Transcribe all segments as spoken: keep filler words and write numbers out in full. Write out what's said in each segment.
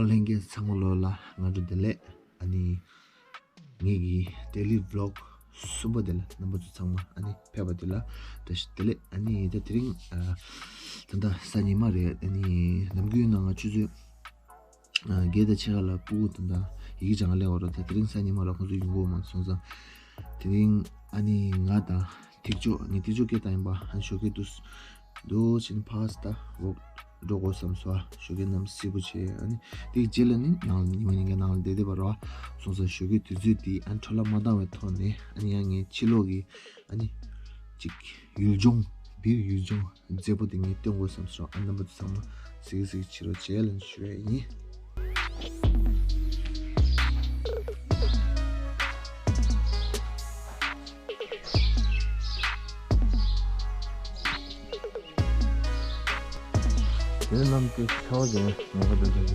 ལྷན་རྒྱས་ཚང་མ་ལོ་ལ་སྔ་དྲོ་བདེ་ལེགས། ཨ་ནི་ངེད་ཀྱི་daily vlog གསུམ་པ་དེ་ལ་རྣམ་པ་ཚོ་ཚང་མ་ཨ་ནི་ཕེབས་པ་དེ་ལ་བཀྲ་ཤིས་བདེ་ལེགས། ཨ་ནི་ད་དེ་རིང་ཨ་ད་ལྟ་གཟའ་ཉི་མ་རེད། ཨ་ནི་ནམ་རྒྱུན་ནང་ང་ཆུ་ཚོད་ཨ་བརྒྱད་དང་ཕྱེད་ཀ་ལ་སྤུ་གུ་ད་ལྟ་ཡི་གེ་སྦྱང་ག་སླེབས་པ་རེད། ད་དེ་རིང་གཟའ་ཉི་མ་ར་ཁོང་ཚོ་ཡོང་གི་ཡོད་མ་སོང་ཙང་། དེ་རིང་ཨ་ནི་ང་དང་ཐིག་ཅོ་ངའི་ཐིག་ཅོ་སྐད་བཏང་ཡིན་པ། ཨ་ནི་ཞོགས་ཀས་འདུག་འདུག་ཕྱིན་ཕ་སི་ཏ་འོག་འགྲོ་དགོས་བསམ་སོང་། ཨ་ཞོགས་ཀས་གནམ་བསིལ་པོ་བྱས། ཨ་ནི་དེའི་རྗེས་ལ་ནི་ནང་ཉི་མ་ཉིན་འགའ་ནང་ལ་བསྡད་བསྡད་པ་རེད་བ། སོང་ཙང་ཞོགས་ཀས་དུས་ཚོད་འདི་ཨ་ནི་འཕྲོ་བརླག་མ་བཏང་བའི་ཐོག་ནས། ཨ་ནི་ཡང་ངས་ཕྱི་ལོགས་ཀྱི་ཨ་ནི་ཅིག་ཡུལ་ལྗོངས་སྦིར་ཡུལ་ལྗོངས་མཛེས་པོ་དེ་ངས་སྟོན་དགོས་བསམ་སོང་། ཨ་རྣམ་པ་ཚོ་ཚང་མ་གཟིགས་གཟིགས་བྱེད་རོགས་བྱེད་ལབ་ཞུ་ཡ་ཡིན། དེ་རྣམས་ཀྱི་ཁ་བ་དེ་ངོ་བོ་དེ་འདྲ་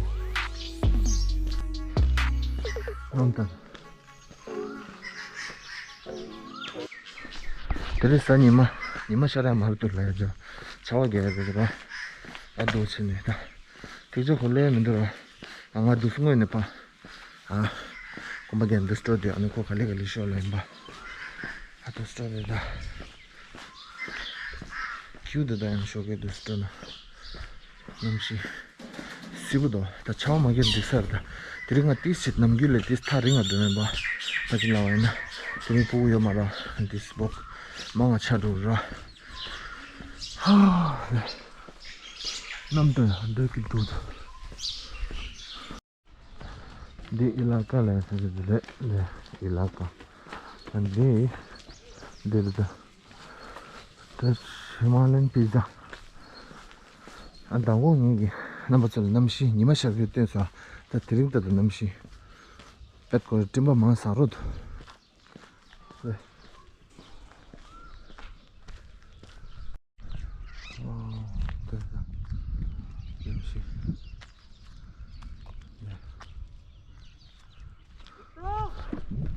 རྣམས་དང་། དེ་རིང་གཟའ་ཉི་མ། ཉི་མ་ཤར་ཡ་མ་རེད་འདུག་ལ་ཡ་ཇོ། ཆར་པ་རྒྱག་ཡ་རེད་ར། ཨ་འདུག་ཕྱིན་ནས་ད། ཐིག་ཅོ་ཁོ་སླེབས་མི་འདུག་ར། ཨ་ང་འདུག་སྔོན་ནས་ཕ། ཨ། ཀོམ་པ་རྒྱག་འདི་སྤྲོ་དུས་ཨ་ནི་ཁོ་ག་ལེ་ག་ལེ་ཤོར་ལ་ཡིན་པ། ཨ་འདུག་སྤྲོ་རེད་ད། ཁྱིའུ་འདི་དག་ཡང་ཞོགས་ཀས་འདུག་སྤྲོ་ན། གནམ་གཤིས་བསིལ་པོ་འདུག་ད་ཆར་པ་མ་རྒྱག་འགྲིག་ས་རེད་ད། དེ་རིང་ང་ཏིས་ཞིག་ནམ་རྒྱུན་ལས་ཏིས་ཐག་རིང་ང་འགྲོ་མེད་པ། ད་ཅི་ལབ་པ་ཡིན་ན། དེ་རིང་སྤུ་གུ་ཡོད་མ་རེད། ཏིས་སྤོག་མང་ང་ཆགས་འགྲོ་ར། ཧ་ལས། གནམ་དུ་ཡང་འདོད་ཀྱི་འདུག་ད། འདི་ཨི་ལ་ཀ་ལ་ཟེར་གྱི་རེད། འདི་ཨི་ལ་ཀ། ཨ་འདི་འདི་རེད་ད། ད་ཧི་མ་ལ་ཡན་པི་ཛ། ཨ་མདང་དགོང་ངེད་ཀྱི་རྣམ་པ་ཚོ་ལ་གནམ་གཤིས་ཉི་མ་ཤར་གྱི་སྟོན་སོང་། ད་དེ་རིང་ད་ལྟ་གནམ་གཤིས་དཔེ་ཀོ་སྤྲིན་པ་མང་ཟག་རོ་འདུག། ཨེ། ཨོ། དེ་ད། ཡོད་ཤི། ཡ།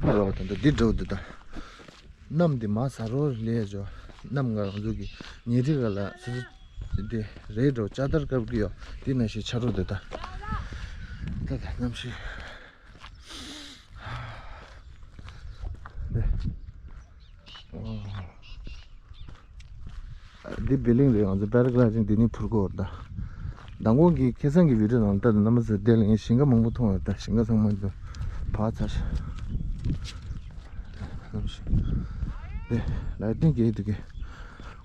ཨ་རོ་ད་ད་འདི་འགྲོ་འདི་ད། གནམ་འདི་མ་ཟ་རོ་ལས་འཇོ། གནམ་ང་རང་ཚོ་གི་ཉེ་འཁྲིས་ག་ལ་སི་སི་འདི་རེད་འགྲོ་ལྕགས་དར་བཀབ་གི་ཡོད། འདི་ན་ཤི་ཆ་རོ་འདི་ད། ད་ད་གནམ་གཤིས། འདི། འདི་བི་ལིང་རེད། ང་ཚོ་པེ་ར་གི་ལའི་ཌིང་འདི་ནས་འཕུར་གོ་ར་ད། མདང་དགོང་གི་ཁ་སང་གི་བི་ཌིའོ་ནང་ལྟ་དུས་རྣམ་པ་ཚོ་དེ་ལ་ངས་ཞིང་ཁ་མང་པོ་མཐོང་ཡོད་ད། ཞིང་ཁ་ཚང་མ་ཚོ་བག་ཚ་ཤག། འདི་ལའི་ཌིང་རྒྱག་འདུག་གི།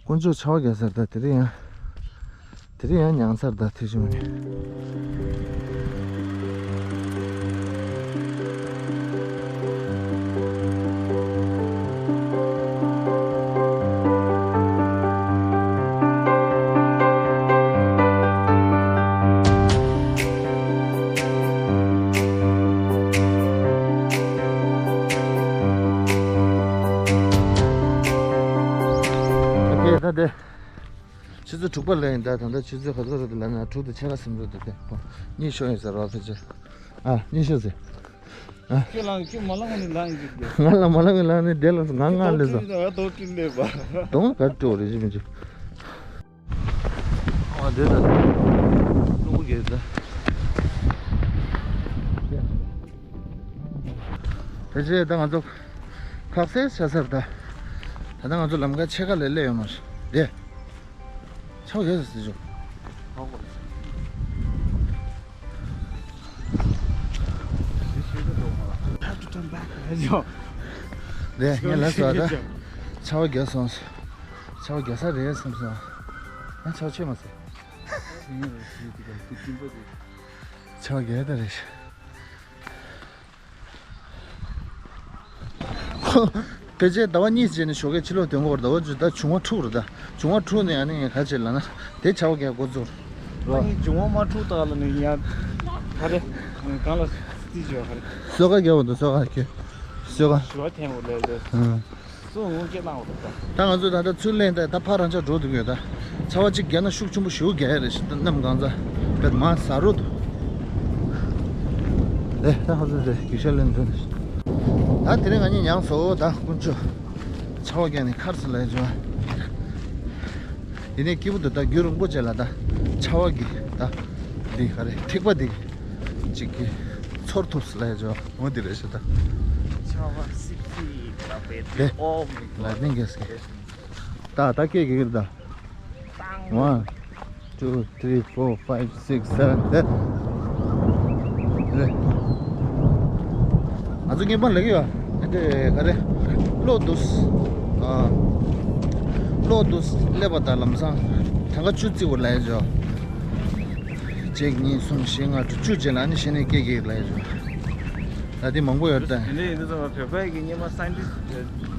དཀོན་མཆོག་ཆར་པ་རྒྱག་ས་རེད་ད། དེ་རིང་ཡང་། དེ་རིང་ཡང་མྱངས་ཚར་ད་ཐེ་ཆུང་ནས། ཨ་ཀེ་ད་དེ། ཆུ་ཚོད་དྲུག་པ་ལ་ཡིན་ད། ད་ལྟ་ཆུ་ཚོད་ག་ཚོད་རེད་ལབ་ན་དྲུག་དང་ཕྱེད་ཀ་ཟིན་འགྲོ་འདུག་སྟེ། ཁོ་གཉིད་ཤོར་ཡིན་ཟེར་བ་ཕལ་ཆེར། ཨ་གཉིད་ཤོར་ཟེར། ཨ། ཁྱོད་ལངས་ཁྱོད་མ་ལངས་ནས་ལངས་ཡིན་གྱི། ང་ལ་མ་ལངས་ལངས་ནས་བསྡད་ལ་ང་ང་ལས་ཟ། ང་དོག་ཁྲིད་ལས་པ། དོང་ག་སྤྲོ་རེ་ཞིག་མི་འཇུག། ཨ་འདི་ད་རླུང་བུ་གས་ད། ཕལ་ཆེར་ད་ང་ཚོ་ཁག་སེ་ཆ་སར་ད། ད་ལྟ་ང་ཚོ་ལམ་ཁ་ཕྱེད་ཀ་ལས་སླེབས་ཡོད་མ་རེད། དེ། ཆག་ཡོད་ཟེར་ཆོག། དེ་ངས་ལབ་སོང་ད། ཆར་པ་རྒྱག་སོང་། ཆར་པ་རྒྱག་ས་རེད་བསམ་སོང་། ཨ་ཆར་པ་ཆད་མ་སོང་། ཆར་པ་རྒྱག་ད་རེད། ཁོ་ཕལ་ཆེར་ཟླ་བ་གཉིས་རྗེས་ནས་ཞོགས་ཀས་ཕྱི་ལོགས་ཐོན་གྱི་ཡོད་རེད། ཟླ་བ་བཅུ་ད་བྱུང་བ་འཁྲུག་རེད་ད། བྱུང་བ་འཁྲུག་ནས་ཨ་ནི་ངས་ག་རེ་བྱས་ལབ་ན་དེ་ཆར་པ་རྒྱག་འགོ་བཙུགས་རེད། ཨ་ནི་བྱུང་བ་མ་འཁྲུག་ད་ལ་ནི་ཡང་ག་རེ་གང་ལ་རྩིས་བྱོས་ག་རེ། གསོལ་ཁ་རྒྱག་འོང་དུ་གསོལ་ཁ་ཁྱོད། གསོལ་ཁ། ཞུ་བ་འཐེན་འོང་ལས་ལས། ཨང་། སུ་འོང་སྐད་བཏང་འོང་ད། ད་ང་ཚོ་ད་ལྟ་ཚུར་ལེན་ད་ད་ཕར་རང་ཅག་འགྲོ་འདུག་ཡོད་ད། ཆར་པ་གཅིག་བརྒྱབ་ན་ཤུགས་ཆེན་པོ་ཞེ་པོ་རྒྱག་ཡ་རེད་ཤག། ད་གནམ་གང་ཚ་བས་མ་ཟ་རོ་འདུག། ཨེ་ད་ཧ་ཚོད་ཚེ་གུས་ཞབས་ལེན་ཚོད། ད་དེ་རིང་ང་གཉིས་མྱངས་སོང་ད། དཀོན་མཆོག་ཆར་པ་བརྒྱབ་ནས་ཁར་སི་ལ་ཡ་བྱུང་། ཡིན་ནའི་སྐྱིད་པོ་འདུག། ད་རྒྱུན་རིང་པོ་བྱས་ལ་ད་ཆར་པ་གི་ད་འདི་ག་རེ་ཐིགས་པ་འདི། གཅིག་གིས་ཚོར་ཐུབ་སི་ལ་ཡ་ཇོ་འོ་འདི་རེད་ཤ་ད། ཆ་བ་སིབ་སི་ལ་བེ་དེ་ཨོ་མི་ལ་ནིང་གེ་སི་ད་ད་སྐད་གི་གིར་ད། One, two, three, four, five, six, seven, eight. རེད། ང་ཚོ་ངེས་པ་ལེགས་ཡོད། ཨ་དེ་ག་རེ། གློག་འདུག་ཨ། གློག་འདུག་སླེབས་པ་དང་ལམ་སང་། ཐང་ག་བཅུ་བརྩི་བ་ལ་ཡ་ཇོ། གཅིག་གཉིས་གསུམ་བཞི་ལྔ་དྲུག་བཅུ་རྗེས་ལ་ཨ་ནི་གཞི་ནས་སྐད་གི་ལ་ཡ་ཇོ། ད་དེ་མང་པོ་ཡོད་ད། དེ་འདྲ་ཡིན་དུས་ཙམ་པ་བོད་པའི་གི་སྔོན་མ་སའེན་ཊིསི་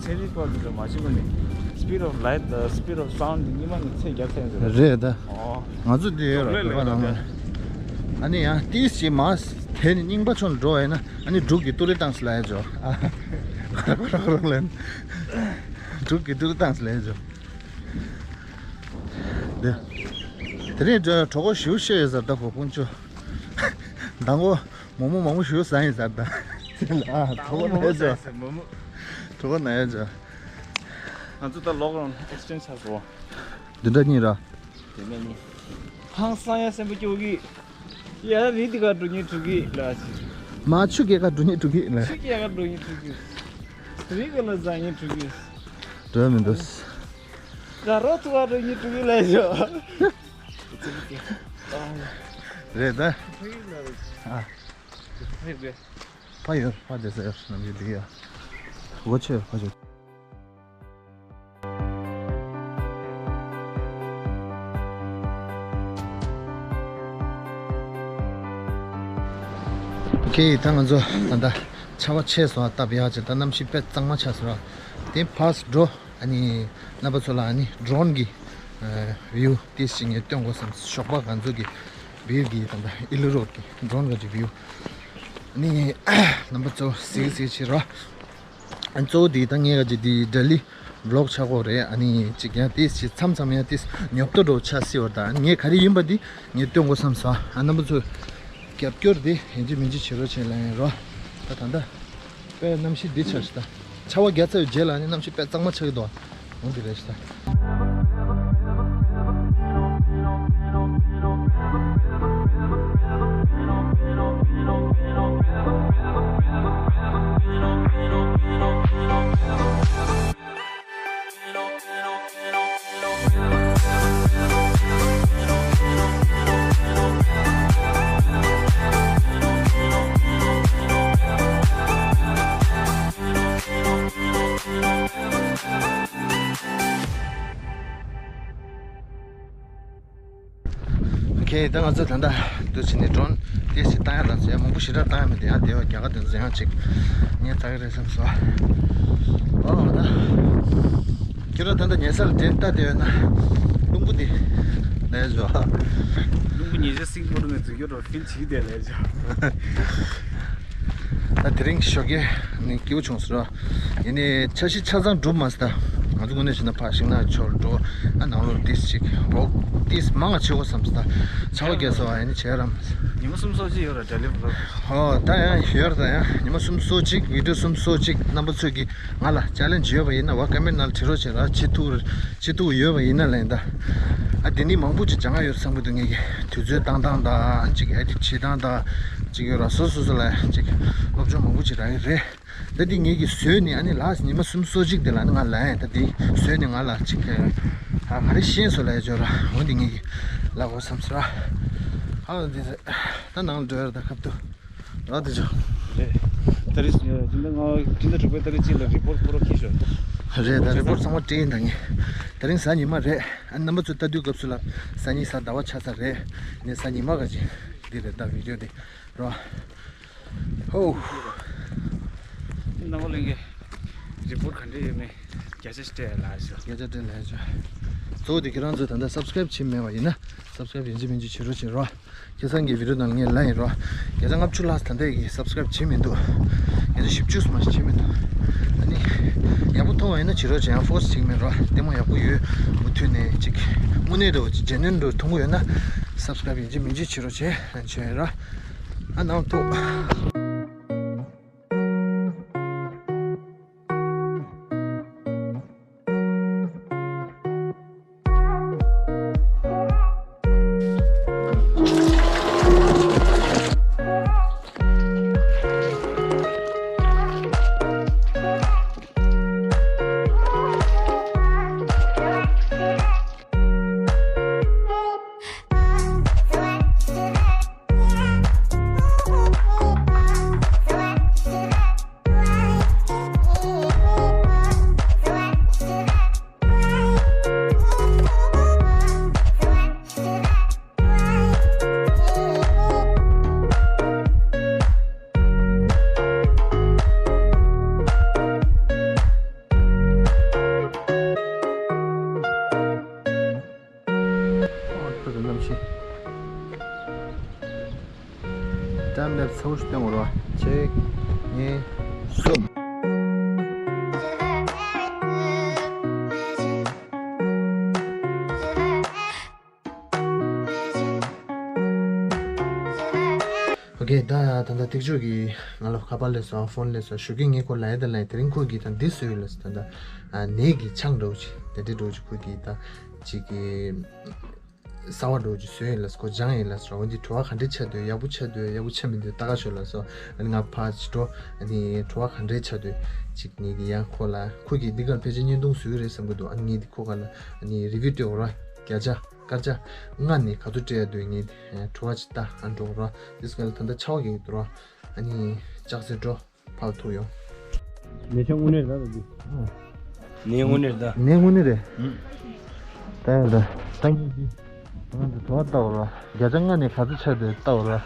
ཚན་རིག་པ་ཚོས་མ་བྱས་པ་ནི། Speed of light, the speed of sound དེ་སྔོན་མ་ནས་ཚད་བརྒྱབ་ཚར་ཡོད་རེད། རེད་ད། ཨོ། ང་ཚོ་འདི་ཡོད་ར་ལོས་བོད་པ་ལོས་ནང་ལོས། ཨ་ནི་ཡང་ཏིས་ཅིག་མ་དེ་ནི་རྙིང་པ་ཕྱོགས་ལ་འགྲོ་བ་ཡིན་ན་ཨ་ནི་འབྲུག་གི་ཏུ་རི་བཏང་སི་ལ་ཡ་ཇོ། ཨ། རོག་རོག་ལན། འབྲུག་གི་ཏུ་རི་བཏང་སི་ལ་ཡ་ཇོ། འདི། དེ་རིང་གྲོད་ཁོག་ཞེ་པོ་བཤལ་ཡོད་ཟེར་ད་ཁོ་དཀོན་མཆོག་མདང་དགོང་མོག་མོག་མང་པོ་ཞེ་པོ་ཟ་ཡིན་ཟེར་ད། ཨ་གྲོད་ཁོག་ན་ཡོད་ཟེར། མོག་མོག་ཟ་ཡིན་ཟེར་མོག་མོག་གྲོད་ཁོག་ན་ཡོད་ཟེར། ང་ཚོ་ད་ལོག་རང་ཨེག་སི་ཅེན་ཇི་ཆགས་སོང་། བདུན་ཕྲག་གཉིས་ར། དེ་ནས་ནི། ཧང་སང་ཡ་སེམས་པ་སྐྱོ་གི། ཡ་རི་འདི་ག་འགྲོ་སྙིང་འདོད་གི་ལ་ཞིག་མ་ཆུ་སྐྱེས་ག་འགྲོ་སྙིང་འདོད་གི་ལ། ཆུ་སྐྱེས་ག་འགྲོ་སྙིང་འདོད་གི། རི་ག་ལ་ཟ་སྙིང་འདོད་གི། འགྲོ་མི་འདུག་ག་རོ་ཐུ་ག་འགྲོ་སྙིང་འདོད་གི་ལ་ཞོ། རེད་ད། ཨ། ཕ་ཡོད་ཕ་དེ་ཟེར་ནམ་རྒྱུན་འདི་ཡ། སྒོ་ཕྱེ་ཕ་ཆོས། ཨོ་ཁེ། ད་ང་ཚོ་ད་ལྟ་ཆར་པ་ཆད་སོང་། སྟབས་ཡག་ཅིག་ད་གནམ་གཤིས་དཔེ་གཙང་མ་ཆགས་སོང་ར། དེ་ཕར་འགྲོ། ཨ་ནི་རྣམ་པ་ཚོ་ལ་ཨ་ནི་ཌོ་རོན་གི་ཨ་བིའུ་ཏིས་ཅིག་ངས་སྟོན་དགོས་བསམ། ཞོགས་པ་ང་ཚོ་གི་བིའུ་གི་ད་ལྟ་ཨི་ལི་རོཌ་གི་ཌོ་རོན་ག་ཅིག་བིའུ། ཨ་ནི་རྣམ་པ་ཚོ་གཟིགས་གཟིགས་བྱེད་རོགས། ཨ་གཙོ་བོ་དེ་ད་ངས་ག་ཅིག་དེ་ཌེ་ལི་བི་ལོག་ཆགས་ཀྱི་རེད། ཨ་ནི་ཅིག་ཡང་ཏིས་ཅིག་མཚམས་མཚམས་ཡང་ཏིས་ཉོབ་ཏོ་འགྲོ་ཆགས་སྲིད་པ་རེད། ད་ངས་ག་རེ་ཡིན་པ་དེ་ངས་སྟོན་དགོས་བསམ་སོང་། ཨ་རྣམ་པ་ཚོ་རྒྱབ་སྐྱོར་དེ་ཡིན་གཅིག་མིན་གཅིག་བྱེད་རོགས་བྱེད་ལབ་ཡིན་རོ། ད་ད་ལྟ་དཔེ་གནམ་གཤིས་འདི་ཆགས་ཤག་ད་ཆར་པ་བརྒྱབ་ཚར་བའི་རྗེས་ལ་ཨ་ནི་གནམ་གཤིས་དཔེ་གཙང་མ་ཆགས་ཀྱི་འདུག་འོང་གི་རེད་ཤག་ཨོ་ཁེ། ད་ང་ཚོ་ད་ལྟ་འདུག་བྱས་ནས་ཌོ་རོན་ཏོག་ཙམ་བཏང་ཡ་ལ་ཟེར། ཡ་མང་པོ་ཞེ་དྲག་བཏང་ཡ་མེད་དེ། ཡང་དེ་བ་རྒྱ་གར་དེ་ཚོ་ཡང་ཅིག་ཉན་ཚར་གི་རེད་བསམ་སོང་། ཨོ་ད་ཁྱོད་རང་ད་ལྟ་ཉལ་ས་ལ་དྲན་ལྟ་བསྡད་ཡོད་ན་རླུང་བུ་དེ་ལས་བཟོ། རླུང་བུ་ཉལ་ཆ་སིང་ག་པོར་ནས་འཛུལ་རྒྱུ་རོ་ཕིལ་བྱེད་དེ་ལས་བཟོ། ད་དེ་རིང་ཞོགས་ཀས་ནི་སྐྱིད་པོ་བྱུང་ཟེར་རོ། ཡིན་ནའི་འཆར་གཞི་ཆ་ཚང་འགྲུབ་མ་སོང་། ད་ང་ཚོ་དངོས་གནས་བྱས་ན་ཕར་ཤིང་ནགས་ཕྱོགས་འགྲོ། ཨ་ནང་ལོགས་ཏིས་ཅིག་ཝོག་ཏིས་མང་ང་བྱེད་དགོས་བསམ་སོང་། ད་ཆར་པ་རྒྱག་སོང་བ་ཡིན་ནའི་བྱེད་རམ། ཉི་མ་གསུམ་སོགས་ཅིག་ཡོད་ར་ཌེ་ལི་བི་ལོག་ཧོ། ད་ཡང་ཡོད་ར། ད་ཡང་ཉི་མ་གསུམ་སོགས་ཅིག་བི་ཌི་ཡོ་གསུམ་སོགས་ཅིག་རྣམ་པ་ཚོས་ཀྱི་ང་ལ་ཅེ་ལེན་ཇི་ཡོད་པ་ཡིན་ན་བ་ཀོ་མེན་ཊི་ནང་བྲིས་རོགས་བྱེད་ར། བྱེད་ཐུབ་བྱེད་ཐུབ་ཡོད་པ་ཡིན་ན་ལན་ད། ཨ་དེ་ནི་མང་པོ་ཅིག་སྦྱང་ཡ་ཡོད་བསམ་གྱི་འདུག་ངས་ཀྱི་དུས་ཚོད་བཏང་སྟངས་དང་ཅིག་ཨེ་ཌིཊ་བྱེད་སྟངས་དང་ཅིག་ཡོད་ར། སོ་སོ་སོ་ལ་ཅིག་སློབ་སྦྱོང་མང་པོ་ཅིག་རག་གི་རེད། ད་འདི་ངེད་ཀྱིས་བཟོས་ནས་ཨ་ནི་ལགས་ཉི་མ་གསུམ་སོ་གཅིག་དེ་ལ་ནི་ང་ལ་ཡང་ད་འདི་བཟོས་ནས་ང་ལ་ཅིག་ཨ་ག་རེ་ཤེས་སོང་ལབ་ཡ་ཅིག་ཡོད་ར། འོ་འདི་ངེད་ཀྱིས་ལབ་དགོས་བསམ་སོང་ར། ཨ་འདི་ད་ནང་ལ་འགྲོ་ཡ་ར། ད་ཁབ་ཏུ་ར་དེ་ཅོ། རེད། ད་རེས་སྤྱི་ཟླ་ལྔ་པའི་སྤྱི་ཟླ་དྲུག་པའི་ཏ་རིག་གཅིག་ལ་རི་པོར་ཊི་ཕུལ་རོགས་གྱིས་ཤོག་རེད། ད་རི་པོར་ཊི་ཚང་མ་སྤྲད་ཡིན་ད་ངས། དེ་རིང་གཟའ་ཉི་མ་རེད། ཨ་རྣམ་པ་ཚོ་ལྟ་དུས་སྐབས་སུ་ལ་གཟའ་ཉི་གཟའ་ཟླ་བ་ཆགས་ཚར་རེད། ནས་གཟའ་ཉི་མ་ག་ཅིག་འདི་རེད། ད་བི་ཌི་ཡོ་འདི་རོ། ཧོ། རྣམ་པ་ལྷན་རྒྱས་རི་པོར་ཊི་ག་འདྲ་ཡོད་མེད་བརྒྱ་ཆ་སྤྲད་ལ་ཤོག་བརྒྱ་ཆ་སྤྲད་ལ་ཤོག་གཙོ་བོ་དེ་ཁྱེད་རང་ཚོས་ད་ལྟ་སབ་སི་ཀ་རེབ་བྱས་མེད་པ་ཡིན་ན་སབ་སི་ཀ་རེབ་ཡིན་གཅིག་མིན་གཅིག་བྱེད་རོགས་བྱེད་རོགས། ཁ་སང་གི་བི་ཌི་ཡོ་ནང་ངས་ལབ་ཡིན་རོ། བརྒྱ་ཆ་ལྔ་བཅུ་ལྷག་ད་ལྟ་གི་སབ་སི་ཀ་རེབ་བྱས་མི་འདུག་བརྒྱ་ཆ་བཞི་བཅུ་མ་ཞིག་བྱས་མི་འདུག་ཨ་ནི་ཡག་པོ་མཐོང་བ་ཡིན་ན་བྱེད་རོགས་བྱེད། ཡང་ཕོ་སི་བྱེད་ཀྱི་མིན་རོ། ལྟད་མོ་ཡག་པོ་ཡོད། མུ་མཐུད་ནས་ཅིག་དངོས་གནས་འདྲ་བོ་ཅིག་ཇེ་ནུན་འདྲ་བོ་མཐོང་གི་ཡོད་ན་སབ་སི་ཀ་རེབ་ཡིན་གཅིག་མིན་གཅིག་བྱེད་རོགས་བྱེད། ཨ་ནི་བྱས་རོ། ཨ་ནང་ཐུག་ལམ་ལེབ་ཚ་བོ་ཞིག་སྟོན་དགོས་རོ། གཅིག་གཉིས། གསུམ། ཨོ་ཀེ། ད་ད་ལྟ་ཏིག་ཅོ་གིས་ང་ལ་ཁ་པར་སླེབས་སོང་། ཕོན་སླེབས་སོང་། ཞོགས་ཀས་ངས་ཁོ་ལ་ཡ་ད་ལ་ཡ་དེ་རིང་ཁོ་གིས་ད་འདི་བཟོས་ཡོད་ལ་ཟེར། ད་ད་ནས་ཀྱི་ཆང་འདྲ་བོ་ཅིག་དེ་འདྲ་འདྲ་བོ་ཅིག་ཁོ་གིས་ད་ཅིག་གི་གསར་བ་འདྲ་བོ་ཅིག་བཟོས་ཡོད་ལ་ཟེར། ཁོ་སྦྱངས་ཡོད་ལ་ཟེར། འོ་འདི་བྲོ་བ་ག་འདྲས་ཆགས་འདུག་ཡག་པོ་ཆགས་འདུག་ཡག་པོ་ཆགས་མི་འདུག་ལྟ་ག་ཤོག་ལ་ཟེར། ཨ་ནི་ང་ཕར་ཅིག་འགྲོ། ཨ་ནི་བྲོ་བ་ག་འདྲས་ཆགས་འདུག་ཅིག་ངས་ཀྱི་ཡང་ཁོ་ལ་ཁོ་གིས་འདི་གར་ཕལ་ཆེར་བརྙན་ཐུང་བཟོ་གི་རེད་བསམ་གི་འདུག་ཨ་ནི་ངས་འདི་ཁོ་ག་ལ་ཨ་ནི་རི་བིའུ་སྤྲད་འོ་ར། བརྒྱ་ཆ། སྐར་ཆ། ལྔ་ནས་ག་ཚོད་སྤྲད་ཡ་འདུག་ངས་བྲོ་བ་ཅིག་ལྟ། ཨ་འགྲོ་ར། དེ་སྐབས་ལ་ད་ལྟ་ཆར་པ་རྒྱག་གི་འདུག་ར། ཨ་ནི་ལྕགས་སེར་འགྲོ། ཕར་ཐུག་ཡོང་། ནས་ཆང་དངོས་གནས་རེད་ད་འདི། ནས་དངོས་གནས་རེད་ད། ནས་དངོས་གནས་རེད། ད་ཡང་ད། ད་ངས་འདི། ང་འདི་ཐོག་ལྟ་བ་ར། བརྒྱ་ཆ་ལྔ་ནས་ག་ཚོད་ཆགས་འདུག་ལྟ་བ་ར།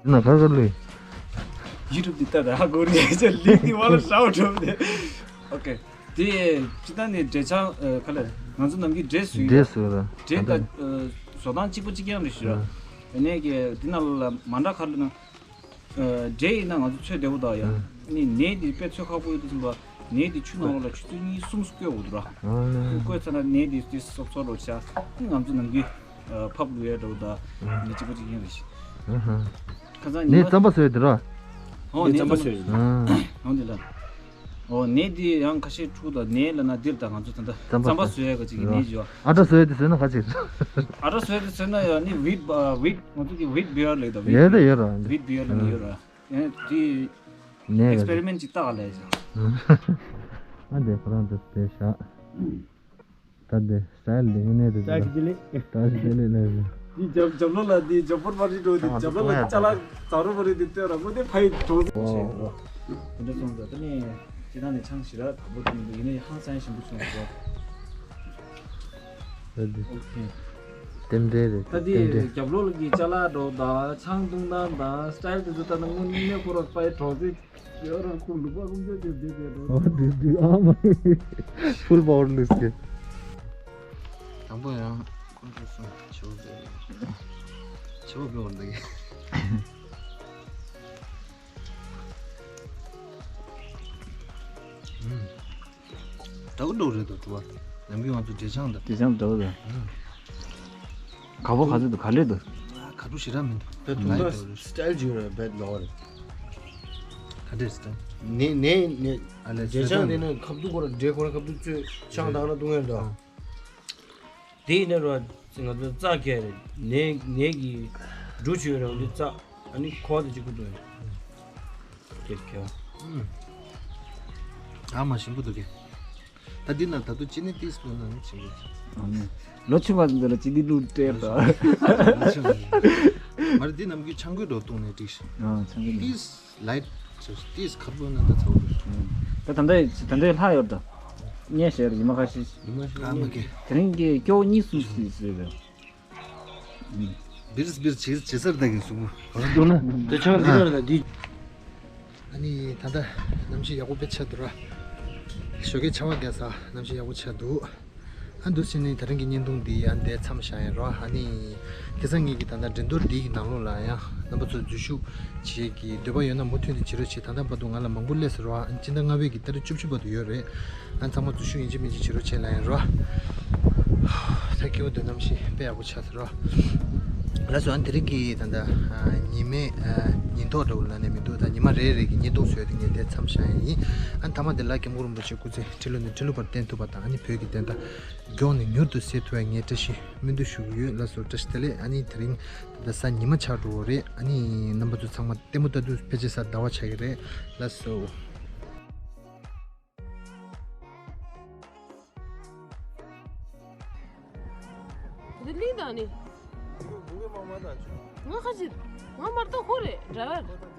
ན་ག་ག་ལུས། ཡུ་ཊུབ་འདི་ལྟ་ད་ཧ་གོ་རེད་ཅེས་ལིང་འདི་བ་ལ་ཧྲའོ་འགྲོ་འདི། ཨོ་ཀེ། དེ་སྤྱིར་བཏང་ནས་འབྲས་ཆང་ཨ་ག་ལེར་ང་ཚོ་ནམ་རྒྱུན་འབྲས་བཟོས་ཡོད། འབྲས་བཟོས་ར། འབྲས་ད་ཨ་བཟོ་སྟངས་གཅིག་པ་གཅིག་རྐྱང་རེད་ཤག་ཨ་ནས་ཀྱི་འདི་ནང་ལ་མ་འདྲ་ག་རེ་ལབ་ན། ཨ་འབྲས་ཡིན་ན་ང་ཚོ་ཚོས་བདེ་པོ་དང་ཡང་ཨ་ནི་ནས་འདི་དཔེ་ཚོས་ཁག་པོ་ཡོད་དུས་ཙམ་པ་ནས་འདི་ཆུ་ནང་ལོགས་ལ་ཆུ་ཚོད་གཉིས་གསུམ་བསྐོལ་དགོས་འདུག་ར། ཨ་བསྐོལ་ཚར་ན་ནས་འདི་དེ་སོབ་སོབ་རོ་ཆགས། ཨ་ནི་ང་ཚོ་ནམ་རྒྱུན་ཨ་ཕབ་བླུགས་ཡ་འདྲ་བོ་དང་ཨ་ནི་གཅིག་པ་གཅིག་རྐྱང་རེད་ཤག་ཁ་སང་ཉི་ནས་མ་རྩམ་པ་བཟོས་དེ་ར། ཨོ་ནས་ནས་རྩམ་པ་རྩམ་པ་བཟོས། ཨ་ཨོ་འདི་ལ། ཨོ་ནས་འདི་ཡང་ཁ་ཤས་ཕྲུ་གུ་དང་ནས་ལབ་ན་འདིར་ད་ང་ཚོ་ད་ལྟ་རྩམ་པ་རྩམ་པ་བཟོས། བཟོ་ཡ་གི་ཅིག་གི་ནས་བྱོས། ཨ་ཊ་བཟོས་དེ་བཟོས་ན་ག་ཅིག་ཨ་ཊ་བཟོས་དེ་བཟོས་ན་ཡང་ནི་ཝིཊ་ཨ་ཝིཊ་ང་ཚོ་གི་ཝིཊ་བི་ཡར་ལབ་ད། ཡོད་ད་ཡོད་ར། ཝིཊ་བི་ཡར་ལབ་ནི་ཡོད་ར། ཡང་དེ་ནས་ཨེག་སི་པེ་རི་མེན་ཊི་ཅིག་བལྟ་ག་ལས་ཀྱང་། ཨ་འདི་ཁོ་རང་འདི་དེ་བཞག་ད་འདི་སི་ཊལ་འདི་དངོས་གནས་རེད། ད་ཞིག་ལེ། ད་ཞིག་ལེ་ལེ་ལེ། འདི་རྒྱབ་རྒྱབ་ལོགས་ལ་འདི་རྒྱབ་པོར་མ་རིག་འགྲོ། འདི་རྒྱབ་ལོགས་ལ་ཅ་ལག་ཛ་རུ་མ་རིག་འདི་ལྟོས་ར་མོ་དེ་ཕ་ཡི་འགྲོ། ཨོ། དེ་འདྲ་སོང་ཙང་ད་ནི་སྤྱིར་བཏང་ནས་ཆང་ཞེ་དྲག་དག་པོ་དེ་མི་འདུག་ཡིན་ན་ཡང་ཧང་སང་ཞིམ་པོ་བྱུང་འདུག་ད་འདི་ཨོ་ཁེ། རྟེན་འབྲེལ་རེད། ད་འདི་རྟེན་འབྲེལ། རྒྱབ་ལོགས་ལ་གི་ཅ་ལག་འགྲོ་དང་ཆང་བཏུང་སྟངས་དང་སི་ཊལ་དེ་ཚོ་ལྟ་ན་དངོས་གནས་ཁོ་རང་ཕ་ཡི་གྲོགས་ཚེ། ཡོ་རང་ཁོང་ལུག་པ་ཀུན་སྤྱོད་དེ་བསྡད་དེ་རོ། ཨོ་དུ་དུ་ཨ་མ། ཕུལ་པ་ཝར་ལུས་ཀྱི། དང་པོ་ཡང་ཁོང་ཚོ་སོང་ཆེ་བོ་བསྡད་ཡོད། ཆེ་བོ་བསྡད་ཡོད། ཨུམ། དྲག་འགྲོ་རེད་དོ་བྲོ་བ། ནམ་རྒྱུན་ང་ཚོ་འབྲས་ཆང་དང་། འབྲས་ཆང་འདྲ་བོ་དང་། ཨུམ། ག་བོ་ག་ཚོད་འདུག་ག་ལེར་འདུག་ག་འདུག་ཞེ་དྲག་མི་འདུག་ད་དུང་ད་སི་ཊལ་ཅིག་ཡོད་རེད། བེད་ལོ་རེད། ག་འདྲས་སི་ཊལ། ནས་ནས་ནས། ཨ་ལས་འབྲས་ཆང་དེ་ནི་ཁ་ཐུག་ཁོ་ར་འབྲས་ཁོ་ར་ཁ་ཐུག་བཙོས་ཆང་བཏང་ན་བཏུང་ཡོད་དོ། དེ་ཡིན་ན་ར་ང་ཚོ་རྩ་ཁྱེར་རེད། ནས་ནས་ཀྱི་འབྲུ་ཆུ་ཡོད་རེད། འོ་འདི་རྩ་ཨ་ནི་ཁོ་བ་དེ་གཅིག་པུ་འདུག་ཁྱེར་ཁྱེར། ཨ་མ་ཞིམ་པོ་འདུག་གས། ད་འདི་ན་ད་དུང་ཅི་ནི་ཏིས་སྤོ་ན་ནི་ཆེན་པོ། ཨ་ནི་ལོ་ཆུང་བ་འདི་ལ་ཅི་ནི་ལུག་སྤྲད་ད། ལོ་ཆུང་བ། མ་རེད་འདི་ནམ་རྒྱུན་ཆང་གོས་འགྲོ་བཏུང་ནས་འགྲིག་ཤག་ཨ་ཆང་གོས་ནས། ཏིས་ལའིཊ་ཏིས་ཁར་པོ་ན་ད་ཚ་བོ་རེད། ད་ད་ལྟ་ད་ལྟ་ལྷག་ཡོད་ད། བརྙན་བཤད་རེད་ཉི་མ་ཁ་ཤས། ཉི་མ་ཤས་ཨ་མ་གི། དེ་རིང་གི་སྐྱོ་བོ་གཉིས་གསུམ་ཞིག་ཟེར་རེད། བིར་སི་བིར་སི་བྱེད་བྱེད་སར་ད་གིན་སུ་བུ། འདི་ཆང་འདི་ར་ལ་འདི། ཨ་ནི་ད་ལྟ་གནམ་གཤིས་ཡག་པོ་དཔེ་ཆགས་འདུག་ར། ཞོགས་ཀས་ཆར་པ་བརྒྱབ་ས་གནམ་གཤིས་ཡག་པོ་ཆགས་འདུག་ཨ་འདུག་སེ་ནི་དེ་རིང་གི་བརྙན་ཐུང་འདི་ཡང་འདིར་མཚམས་བཞག་ཡིན་ར། ཨ་ནི་ཁ་སང་ངེད་ཀྱི་ད་ལྟ་འགྲན་བསྡུར་འདི་གི་ནང་ལོགས་ལ་ཡང་རྣམ་པ་ཚོ་འཛུལ་ཞུགས་བྱེད་ཀྱི་འདོད་པ་ཡོད་ན་མུ་མཐུད་ནས་བྱེད་རོགས་བྱེད། ད་ལྟ་བར་དུ་ང་ལ་མང་པོ་སླེབས་ཟེར་བ། ཨ་ནི་སྤྱི་ཟླ་ལྔ་པའི་གི་ཏ་རིག་བཅུ་བཞི་བར་དུ་ཡོད་རེད། ཨ་ཚང་མ་འཛུལ་ཞུགས་ཡིན་གཅིག་མིན་གཅིག་བྱེད་རོགས་བྱེད་ལབ་ཡིན་རོ། ད་སྐྱིད་པོ་འདུག་གནམ་གཤིས་དཔེ་ཡག་པོ་ཆགས་ཟེར་རོ། ལགས་སོ། ཨ་དེ་རིང་གི་ད་ལྟ་ཉི་མའི་ཉིན་ཐོ་འདྲ་བོ་ལབ་ནས་མི་འདུག་ད་ཉི་མ་རེ་རེ་གི་བརྙན་ཐུང་བཟོས་ཏེ་ངས་དེ་མཚམས་བཞག་ཡ་ཡིན། ཨ་མཐའ་མ་དེ་ལ་སྐྱབས་མགོན་རིན་པོ་ཆེ་སྐུ་ཚེ་ཁྲི་ལོ་ནས་ཁྲི་ལོ་བར་བརྟན་ཐུབ་པ་དང་ཨ་ནི་བོད་ཀྱི་བདེན་མཐའ་མགྱོགས་ནས་མྱུར་དུ་གསལ་ཐུབ་པ་ངས་བཀྲ་ཤིས་སྨོན་འདུན་ཞུ་གི་ཡོད། ལགས་སོ། བཀྲ་ཤིས་བདེ་ལེགས། ཨ་ནི་དེ་རིང་ད་ལྟ་གཟའ་ཉི་མ་ཆགས་འགྲོ་བ་རེད། ཨ་ནི་རྣམ་པ་ཚོ་ཚང་མ་ལྟད་མོ་ལྟ་དུས་ཕལ་ཆེར་གཟའ་ཟླ་བ་ཆགས་ཀྱི་རེད། ལགས་སོ། དེ་ལི་དང་ནི། ང་ཁ་ཅིག་ང་མར་ཏོ་ཁོ་རེད་འདྲ་བར།